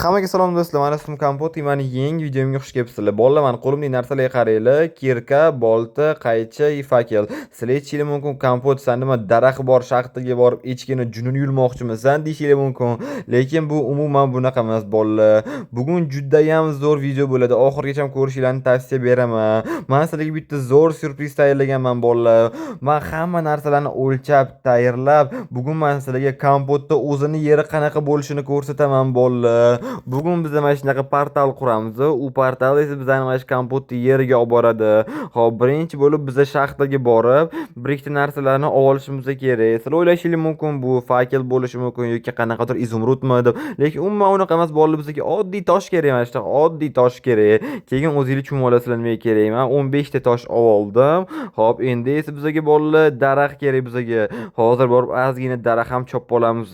Hammaga salom, do'stlar, mana ismim Kompot, mani yangi videomga xush kelibsizlar. Bolalar, mani qo'limdagi narsalarga qaranglar: кирка, bolta, qaychi, факел. Sizlar aytishinglar mumkin: "Kompot, san nima, daraxt bor shaxtaga borib echkini junini yulmoqchimisan?" deyishinglar mumkin. Lekin bu umuman bunaqa emas, bolalar. Bugun judayam zo'r video bo'ladi. Oxirigacha ko'rishinglarni tavsiya beraman. Man sizlarga bitta zo'r syurpriz tayyorlaganman, bolalar. Man hamma narsalarni o'lchab, tayyorlab, bugun man sizlarga Kompotda o'zini yeri qanaqa bo'lishini ko'rsataman, bolalar. Bugun biz mana shunaqa portal quramiz. U portal esa bizani mana shu Kompotni yeriga olib boradi. Xo'p, birinchi bo'lib biza shaxtaga borib, bir ikkita narsalarni olishimiz kerak. Sizlar o'ylashinglar mumkin, bu факел bo'lishi mumkin yoki qanaqadir изумруд mi deb. Lekin umuman unaqa emas, bolalar, bizga oddiy tosh kerak, mana shunaqa oddiy tosh kerak. Keyin o'zinglar tushunib olasizlar nimaga kerak. Man 15 ta tosh oldim. Xo'p, endi esa bizga, bolalar, daraxt kerak bizga. Hozir borib ozgina daraxt ham chopib olamiz.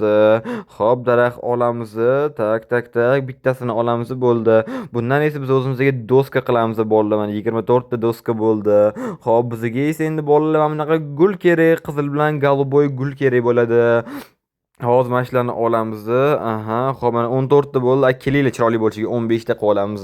Xo'p, daraxt olamiz. Так, так, так, bittasini olamiz, bo'ldi. Bundan esa biz o'zimizga доска qilamiz, bolalar. Mana, 24 ta доска bo'ldi. Xo'p, bizga esa endi, bolalar, mana bunaqa gul kerak, qizil bilan голубой gul kerak bo'ladi. Hozir mana shularni olamiz. Aha, xo'p, mana 14 ta bo'ldi. Kelinglar, chiroyli bo'lishiga 15 ta qilib olamiz.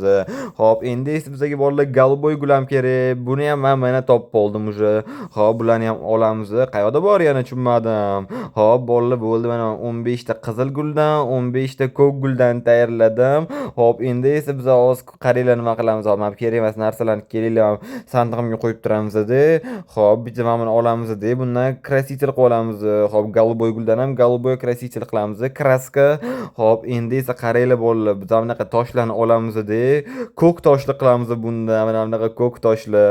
Xo'p, endi esa bizga, bolalar, голубой gul ham kerak. Buni ham man mana topib oldim уже. Xo'p, bularni ham olamiz. Qayoqda bor, yana tushunmadim. Xo'p, bolalar, bo'ldi. Mana 15 ta qizil guldan, 15 ta ko'k guldan tayyorladim. Xo'p, endi esa biz hozir, qaranglar, nima qilamiz. Hop, mana bu kerak emas narsalarni, kelinglar, sandig'imga qo'yib turamizda. Xo'p, bitta mana buni olamizda, bundan краситель qilib olamiz. Xo'p, голубой guldan ham голубой краситель qilamiz. Краска. Xo'p, endi esa qaranglar, bolalar, biz bunaqa toshlarni olamizda, ko'k toshli qilamiz bunda, mana bunaqa ko'k toshli.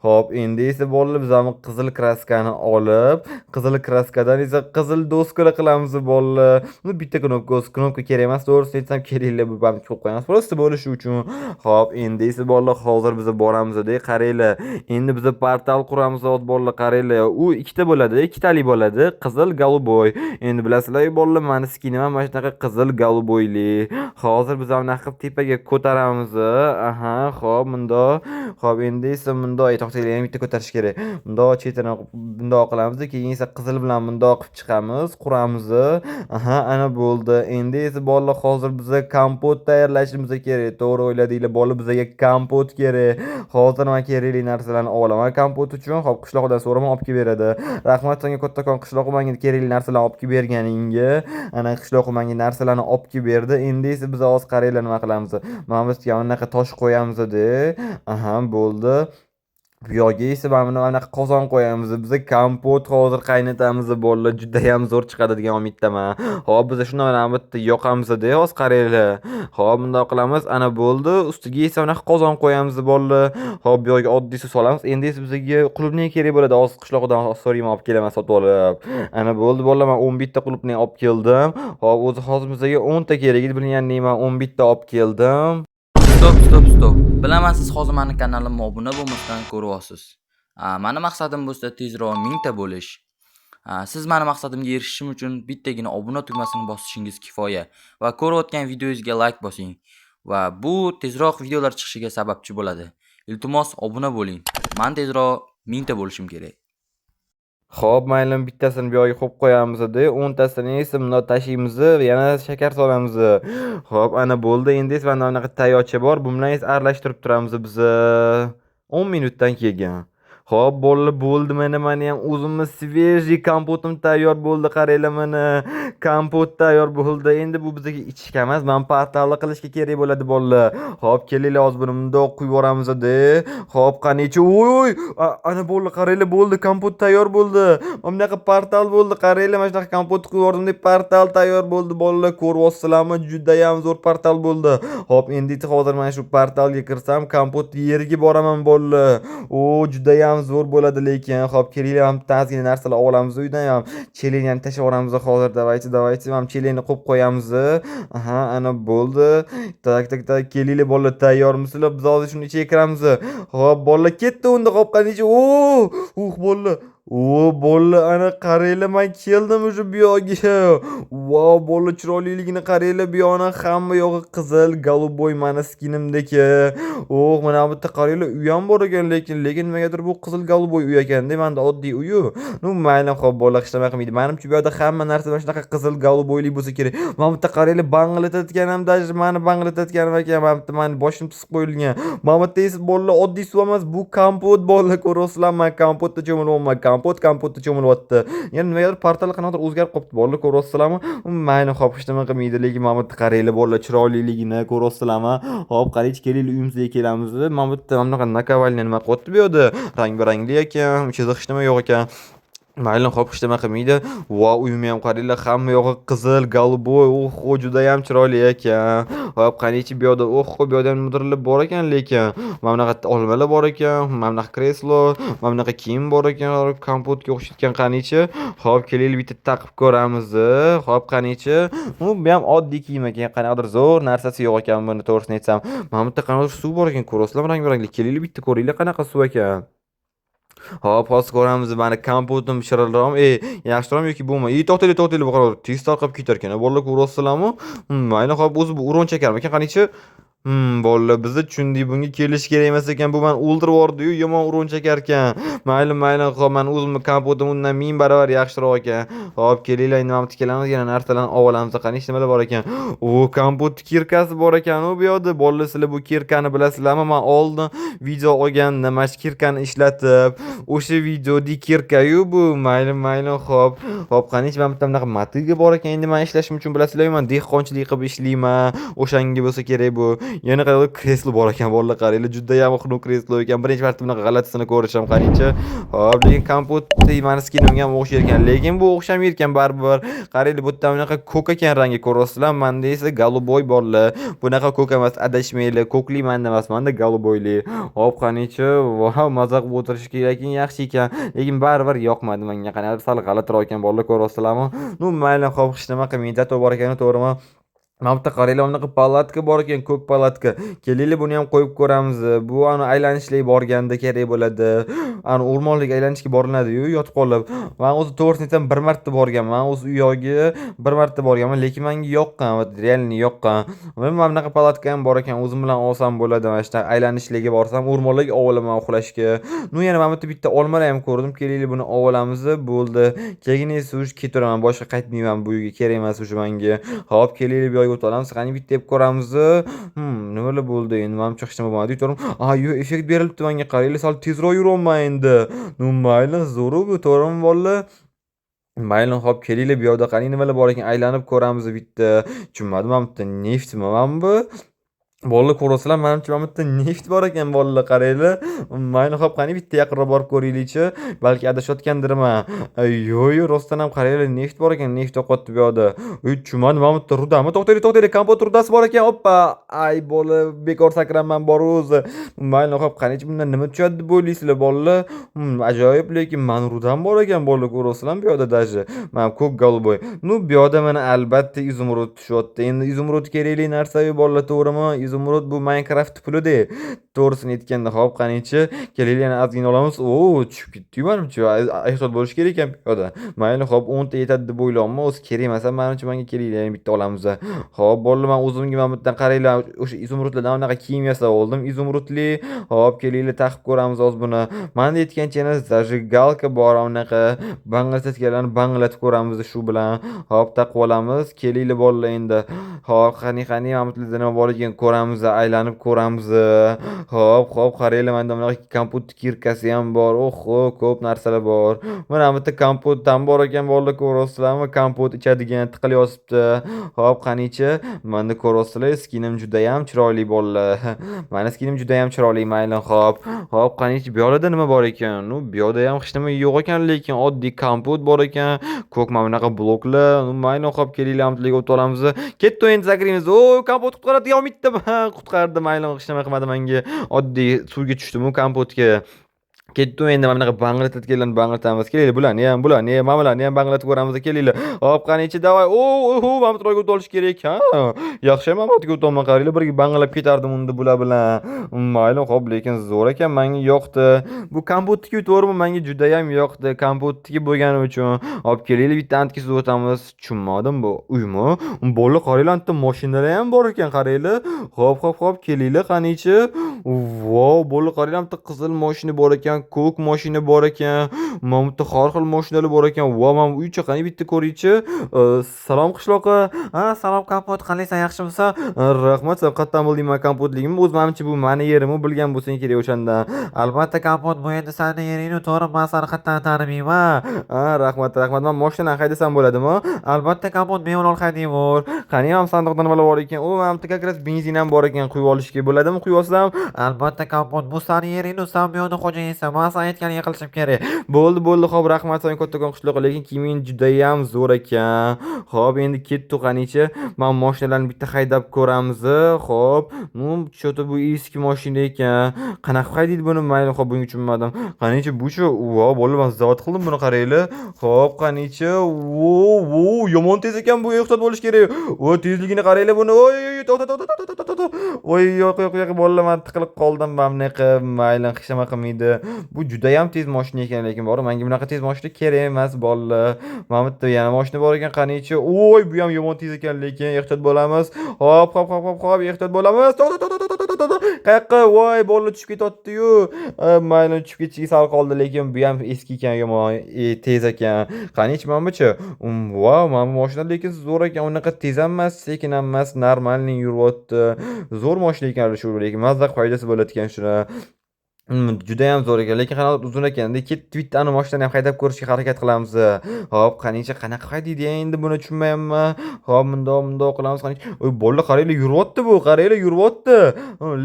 Xo'p, endi esa, bolalar, biz ham qizil краска ni olib, qizil краска dan esa qizil доска lar qilamiz, bolalar. Ну, bitta knopka, o'zi knopka kerak emas, to'g'risini aytsam, kerakli bu ham qo'yib qo'yamiz. Просто bo'lishi uchun. Xo'p, endi esa, bolalar, hozir biz boramizda, qaranglar. Endi biz portal quramiz hozir, bolalar, qaranglar. U ikkita bo'ladi, ikkitali bo'ladi, qizil, голубой. Endi bilasizlar, bolalar, mani skinim ham mana shunaqa qizil голубой li. Hozir biz bunaqa qilib tepaga ko'taramiz. Aha, xo'p, mundoq. Xo'p, endi esa mundoq, to'xtanglar, yana bitta ko'tarish kerak. Mundoq chetini bundoq qilamiz, keyin esa qizil bilan mundoq qilib chiqamiz, quramiz. Aha, ana bo'ldi. Endi esa, bolalar, hozir biza kompot tayyorlashimiz kerak. To'g'ri o'yladinglar, bolalar, bizga kompot kerak. Hozir man kerakli narsalarni olaman kompot uchun. Xo'p, qishloqdan so'raman, olib kelib beradi. Rahmat senga kattakon, qishloq, menga kerakli narsalarni olib kelib berganingga. Ana, qishloq menga narsalarni olib kelib berdi. Endi esa biz hozir, qaranglar, nima qilamiz. Mana bu yerga bunaqa tosh qo'yamiz-da. Aha, bo'ldi. Bu yoqga esa mana buni anaqa qozon qo'yamiz. Biza kompot hozir qaynatamiz, bolalar, judayam zo'r chiqadi degan umiddaman. Xo'p, biz shuni mana bu yerda yoqamiz-da, hozir qaranglar. Xo'p, bundoq qilamiz. Ana, bo'ldi. Ustiga esa bunaqa qozon qo'yamiz, bolalar. Xo'p, bu yoqga oddiy suv solamiz. Endi esa bizga qulupnay kerak bo'ladi. Hozir qishloqdan so'rayman, olib kelaman sotib olib. Ana, bo'ldi, bolalar, man 11 ta qulupnay olib keldim. Xo'p, o'zi hozir bizga 10 ta kerak edi. Buni man 11 ta olib keldim. Стоп, стоп, стоп. Bilaman, siz hozir mani kanalimga obuna bo'lmasdan ko'ryapsiz. Mani maqsadim bo'lsa tezroq 1000 ta bo'lish. Siz mani maqsadimga erishishim uchun bittagina obuna tugmasini bosishingiz kifoya va ko'rayotgan videongizga like bosing va bu tezroq videolar chiqishiga sababchi bo'ladi. Iltimos, obuna bo'ling. Man tezroq 1000 ta bo'lishim kerak. Xo'p, mayli, bittasini bu yoqqa qo'yib qo'yamiz-da, 10 tasini esa bundoq tashlaymiz, yana shakar solamiz. Xo'p, ana, bo'ldi. Endi esa mana bunaqa tayoqcha bor. Bu bilan esa aralashtirib turamiz biz 10 minutdan keyin. Xo'p, bolalar, bo'ldi, mana mani ham o'zimni свежий kompotim tayyor bo'ldi. Qaranglar, mana kompot tayyor bo'ldi. Endi bu bizga ichishga emas, mana portalni qilishga kerak bo'ladi, bolalar. Xo'p, kelinglar, hozir buni mundoq quyib yuboramiz-da. Xo'p, qanichi? Voy, voy! Ana, bo'ldi, qaranglar, bo'ldi, kompot tayyor bo'ldi. Mana bunaqa portal bo'ldi. Qaranglar, mana shunaqa kompot quyib yubordim, portal tayyor bo'ldi, bolalar. Ko'ryapsizlarmi? Judayam zo'r portal bo'ldi. Xo'p, endi esa hozir mana shu portalga kirsam, kompot yeriga boraman, bolalar. O, judayam zo'r bo'ladi lekin. Xo'p, kelinglar, ham ozgina narsalar olamiz uydan ham. Chelakni ham tashlab yuboramiz hozir. Давайте, давайте, mana chelakni qo'yib qo'yamiz. Aha, ana, bo'ldi. Так, так, так, kelinglar, bolalar, tayyormisizlar? Biz hozir shuni ichiga kiramiz. Xo'p, bolalar, ketdi unda. Xo'p, qanichi? O, uh, bolalar. O, bolalar, ana qaranglar, man keldim уже bu yoqga. Vau, bolalar, chiroyliligini qaranglar, bu yoqni hamma yog'i qizil, голубой mani skinimdagi. Oh, mana bu yerda qaranglar, uy ham bor ekan lekin nimagadir bu qizil голубой uy ekanda, menda oddiy uy-u. Ну, mayli, xo'p, bolalar, hech nima qilmaydi. Manimcha, bu yoqda hamma narsa mana shunaqa qizil голубой li bo'lsa kerak. Mana bu yerda qaranglar, banglatayotgan ham даже mani banglatayotganim ekan. Mana bu yerda mani boshim chisib qo'yilgan. Mana bu yerda esa, bolalar, oddiy suv emas, bu kompot, bolalar, ko'ryapsizlarmi? Man kompotda cho'milyapman. Kompot kompotda cho'milyapti. Yana nimagadir portal qanaqadir o'zgarib qolibdi, bolalar, ko'ryapsizlarmi? Mayli, xo'p, hech nima qilmaydi, lekin mana bu yerda qaranglar, bolalar, chiroyliligini ko'ryapsizlarmi? Hop, qarangchi, kelinglar, uyimizga kelamiz. Mana bu yerda mana bunaqa наковальня nima qilyapti bu yoqda? Rang-barangli ekan, ichida hech nima yo'q ekan. Mayli, xo'p, hech nima qilmaydi. Vau, uyimni ham qaranglar, hamma yog'i qizil, голубой, oho, judayam chiroyli ekan. Hop, qarangchi, bu yoqda, oho, bu yoqda ham nimadirlar bor ekan lekin. Mana bunaqa olmalar bor ekan, mana bunaqa kreslo, mana bunaqa kiyim bor ekan, kompotga o'xshayotgan, qanichi. Hop, kelinglar, bitta taqib ko'ramiz. Hop, qanichi. Bu ham oddiy kiyim ekan, qanaqadir zo'r narsasi yo'q ekan buni, to'g'risini aytsam. Mana bu yerda qanaqadir suv bor ekan, ko'ryapsizlarmi, rang-barangli. Kelinglar, bitta ko'ringlar, qanaqa suv ekan. Hop, hozir ko'ramiz, mani kompotim shirinroqmi, yaxshiroqmi yoki bo'lma. Ey, to'xtanglar, to'xtanglar, bu qarang, tez tarqab ketar ekan. Bolalar, ko'ryapsizlarmi? Mayli, hop, o'zi bu урон chekarmikan, qanichi? Bolalar, biza tushundik, bunga kelish kerak emas ekan. Bu mani o'ldirib yubordi-yu, yomon урон chekarkan. Mayli, mayli, hop, mani o'zimni kompotim undan ming baravar yaxshiroq ekan. Hop, kelinglar, endi mana bu yerga kelamiz, yana narsalarni olib olamiz. Qani, nimalar bor ekan? O, kompot кирка si bor ekan u bu yoqda. Bolalar, sizlar bu кирка ni bilasizlarmi? Man oldin video olgandim, mana shu кирка ni ishlatib. O'sha videodagi кирка-yu bu. Mayli, mayli, hop. Hop, qani, mana bu yerda bunaqa мотыга bor ekan. Endi man ishlashim uchun, bilasizlar, man dehqonchilik qilib ishlayman. O'shanga bo'lsa kerak bu. Yana qanaqa kreslo bor ekan, bolalar, qaranglar, judayam xunuk kreslo ekan. Birinchi marta bunaqa g'alatisini ko'rishim, qarangchi. Hop, lekin kompot mani skinimga ham o'xshar ekan, lekin bu o'xshamaydi ekan baribir. Qaranglar, bu yerda bunaqa ko'k ekan rangi, ko'ryapsizlar? Menda esa голубой, bolalar. Bunaqa ko'k emas, adashmanglar. Ko'kli menda emas, menda голубой li. Hop, qanichi, vau, maza qilib o'tirish kerak ekan, yaxshi ekan. Lekin baribir yoqmadi menga. Qanaqadir sal g'alatiroq ekan, bolalar, ko'ryapsizlarmi? Ну, mayli, hop, hech nima qilmaydi. Зато bor ekan, to'g'rimi? Mana bu yerda qaranglar, bunaqa палатка bor ekan, ko'k палатка. Kelinglar, buni ham qo'yib ko'ramiz. Bu ani aylanishlik borganda kerak bo'ladi. Ani o'rmonlik aylanishga boriladi-yu, yotib qolib. Man o'zi, to'g'risini aytsam, bir marta borganman. O'zi u yog'iga bir marta borganman, lekin menga yoqqan, вот реально yoqqan. Mana bunaqa палатка ham bor ekan, o'zim bilan olsam bo'ladi. Mana shunaqa aylanishlikka borsam, o'rmonlarga olaman uxlashga. Ну, yana mana bu yerda bitta olmalar ham ko'rdim. Kelinglar, buni olib olamiz. Bo'ldi. Keyin esa уже ketaveraman, boshqa qaytmayman bu uyga, kerak emas уже menga. Hop, kelinglar, bu yoqqa o'tib olamiz. Qani, bitta yeb ko'ramiz. Nimalar bo'ldi endi? Manimcha, hech nima bo'lmadi, to'g'rimi? A, yo'q, effekt berilibdi menga. Qaranglar, sal tezroq yuryapman endi. Ну, mayli, zo'r-u bu, to'g'rimi, bolalar? Mayli, hop, kelinglar, bu yoqda qani nimalar bor ekan, aylanib ko'ramiz bitta. Tushunmadim, mana bu yerda neftmi mana bu? Bolalar, ko'ryapsizlar, manimcha, mana bu yerda neft bor ekan, bolalar, qaranglar. Mayli, hop, qani bitta yaqinroq borib ko'raylikchi. Balki adashayotgandirman. Yo'q, yo'q, rostdan ham qaranglar, neft bor ekan, neft yoqyapti bu yoqda. Ey, tushunmadim, mana bu yerda руда mi? To'xtanglar, to'xtanglar, kompot руда si bor ekan. Oppa! Ay, bola, bekor sakranman bor o'zi. Mayli, hop, qanichi, bundan nima tushadi deb o'ylaysizlar, bolalar? Ajoyib, lekin mani руда m bor ekan, bolalar, ko'ryapsizlarmi bu yoqda даже. Mana ko'k голубой. Ну, bu yoqda mana albatta изумруд tushyapti. Endi изумруд kerakli narsa-yu, bolalar, to'g'rimi? Изумруд bu Minecraft pulida. To'g'risini aytganda, hop, qanichi, kelinglar, yana ozgina olamiz. O, tushib ketdi-yu manimcha. Ehtiyot bo'lish kerak ekan bu yoqda. Mayli, hop, 10 ta yetadi deb o'ylayapman. O'zi kerak emas ham manimcha menga, kelinglar, yana bitta olamiz. Hop, bolalar, men o'zimga mana bu yerdan, qaranglar, o'sha изумруд lardan unaqa kiyim yasab oldim, изумруд li. Hop, kelinglar, taqib ko'ramiz hozir buni. Manda aytgancha yana зажигалка bor, unaqa banglatayotganlarni banglatib ko'ramiz shu bilan. Hop, taqib olamiz. Kelinglar, bolalar, endi. Hop, qani, qani, mana bu yerda nima bor ekan, ko'ramiz, aylanib ko'ramiz. Hop, hop, qaranglar, menda bunaqa kompot кирка si ham bor. Oho, ko'p narsalar bor. Mana bu yerda kompot ham bor ekan, bolalar, ko'ryapsizlarmi? Kompot ichadigan tiqilyotibdi. Hop, qanichi? Mana, ko'ryapsizlar, skinim judayam chiroyli, bolalar. Mani skinim judayam chiroyli, mayli, hop. Hop, qanichi, bu yoqda nima bor ekan? Ну, bu yoqda ham hech nima yo'q ekan, lekin oddiy kompot bor ekan. Ko'k mana bunaqa bloklar. Ну, mayli, hop, kelinglar, amtlarga o'tib olamiz. Ketdi, endi sakraymiz. O, kompot qutqaradigan umidda qutqardi, mayli, hech nima qilmadi menga. Oddiy suvga tushdim u kompotga. Ketdi endi mana bunaqa bang'latadiganlarni bang'latamiz. Kelinglar, bularni ham, bularni ham, mana bularni ham bang'latib ko'ramiz, kelinglar. Hop, qanichi, давай. O, oho, mana bu to'rga o'ta olish kerak. Ha, yaxshi, mana bu yerga o'taman, qaranglar, birga bang'lab ketardim unda bular bilan. Mayli, hop, lekin zo'r ekan, menga yoqdi. Bu kompotniki to'g'rimi, menga juda ham yoqdi. Kompotniki bo'lgani uchun. Hop, kelinglar, bitta antkisiz o'tamiz. Tushunmadim, bu uymi? Bolalar, qaranglar, anta mashinalar ham bor ekan, qaranglar. Hop, hop, hop, kelinglar, qanichi. Vau, bolalar, qaranglar, bitta qizil mashina bor ekan, ko'k mashina bor ekan. Mana bu yerda har xil mashinalar bor ekan. Vau, mana bu uycha qani bitta ko'ringchi. Salom qishloqqa. Ha, salom Kompot, qalaysan, yaxshimisan? Rahmat, sen qayerdan bilding man Kompotligimni? O'zi manimcha bu mani yerim, bilgan bo'lsang kerak o'shandan. Albatta Kompot, bu endi seni yering, to'g'ri, man seni qayerdan tanimayman. Ha, rahmat, rahmat. Man mashinani haydasam bo'ladimi? Albatta Kompot, bemalol haydayver. Qani, ham sandiqda nimalar bor ekan? O, mana bu yerda как раз benzin ham bor ekan, quyib olishga bo'ladimi? Quyib olsam? Albatta Kompot, bu seni yering, sen bu yerda xo'jayinsan. Man sen aytganingni qilishim kerak. Bo'ldi, bo'ldi, xo'p, rahmat senga kattakon qishloqqa, lekin kiyiming judayam zo'r ekan. Xo'p, endi ketdi qanichi. Mana mashinalarni bitta haydab ko'ramiz. Xo'p, ну, что-то bu eski mashina ekan. Qanaqa haydaydi buni? Mayli, xo'p, bunga tushunmadim. Qanichi, bu-chi? Vo, bolalar, man zavod qildim buni, qaranglar. Xo'p, qanichi? Vo, vo, yomon tez ekan bu, ehtiyot bo'lish kerak. O, tezligini qaranglar buni. Oy, oy, to'xta, to'xta, to'xta, to'xta, to'xta. Voy, yo'q, yo'q, yo'q, bolalar, man tiqilib qoldim mana bunaqa. Mayli, hech nima qilmaydi. Bu judayam tez mashina ekan, lekin bor, menga bunaqa tez mashina kerak emas, bolalar. Mana bu yerda yana mashina bor ekan, qanichi? Oy, bu ham yomon tez ekan, lekin ehtiyot bo'lamiz. Hop, hop, hop, hop, hop, ehtiyot bo'lamiz. To'xta, to'xta, to'xta, to'xta, to'xta. Qayoqqa? Voy, bolalar tushib ketyapti-yu. Mayli, tushib ketishiga sal qoldi, lekin bu ham eski ekan, yomon, tez ekan. Qanichi, mana buchi? Vau, mana bu mashina lekin zo'r ekan, unaqa tez ham emas, sekin ham emas, нормальный yuryapti. Zo'r mashina ekan shu, lekin mazza qilib haydasa bo'ladi ekan shuni. Judayam zo'r ekan, lekin qanaqa uzun ekan. Ketdi, bitta anavi mashinani ham haydab ko'rishga harakat qilamiz. Hop, qanichi, qanaqa haydaydi endi buni tushunmayapman. Hop, mundoq, mundoq qilamiz, qani. Voy, bolalar, qaranglar, yuryapti bu, qaranglar, yuryapti.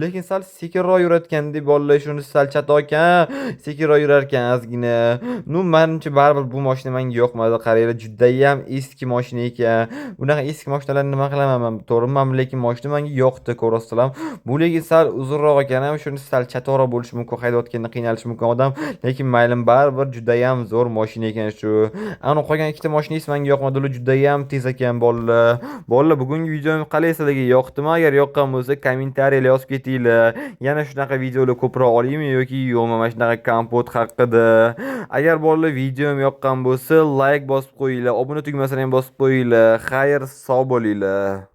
Lekin sal sekinroq yurayotgandek bolalar, shuni sal chatoq ekan. Sekinroq yurarkan ozgina. Ну, manimcha baribir bu mashina menga yoqmadi. Qaranglar, judayam eski mashina ekan. Bunaqa eski mashinalarni nima qilaman man, to'g'rimi? Lekin mashina menga yoqdi, ko'rasizlar. Bu lekin sal uzunroq ekan ham, shuni sal chatoqroq bo'lishi mumkin, haydayotganda qiynalishi mumkin odam. Lekin mayli, baribir judayam zo'r mashina ekan shu. Ana qolgan ikkita mashina esa menga yoqmadi, ular judayam tez ekan bolalar. Bolalar, bugungi videom qalay sizlarga yoqdimi? Agar yoqqan bo'lsa, kommentariylar yozib ketinglar. Yana shunaqa videolar ko'proq olaymi yoki yo'qmi mana shunaqa kompot haqida. Agar bolalar videom yoqqan bo'lsa, like bosib qo'yinglar, obuna tugmasini ham bosib qo'yinglar. Xayr, sog' bo'linglar.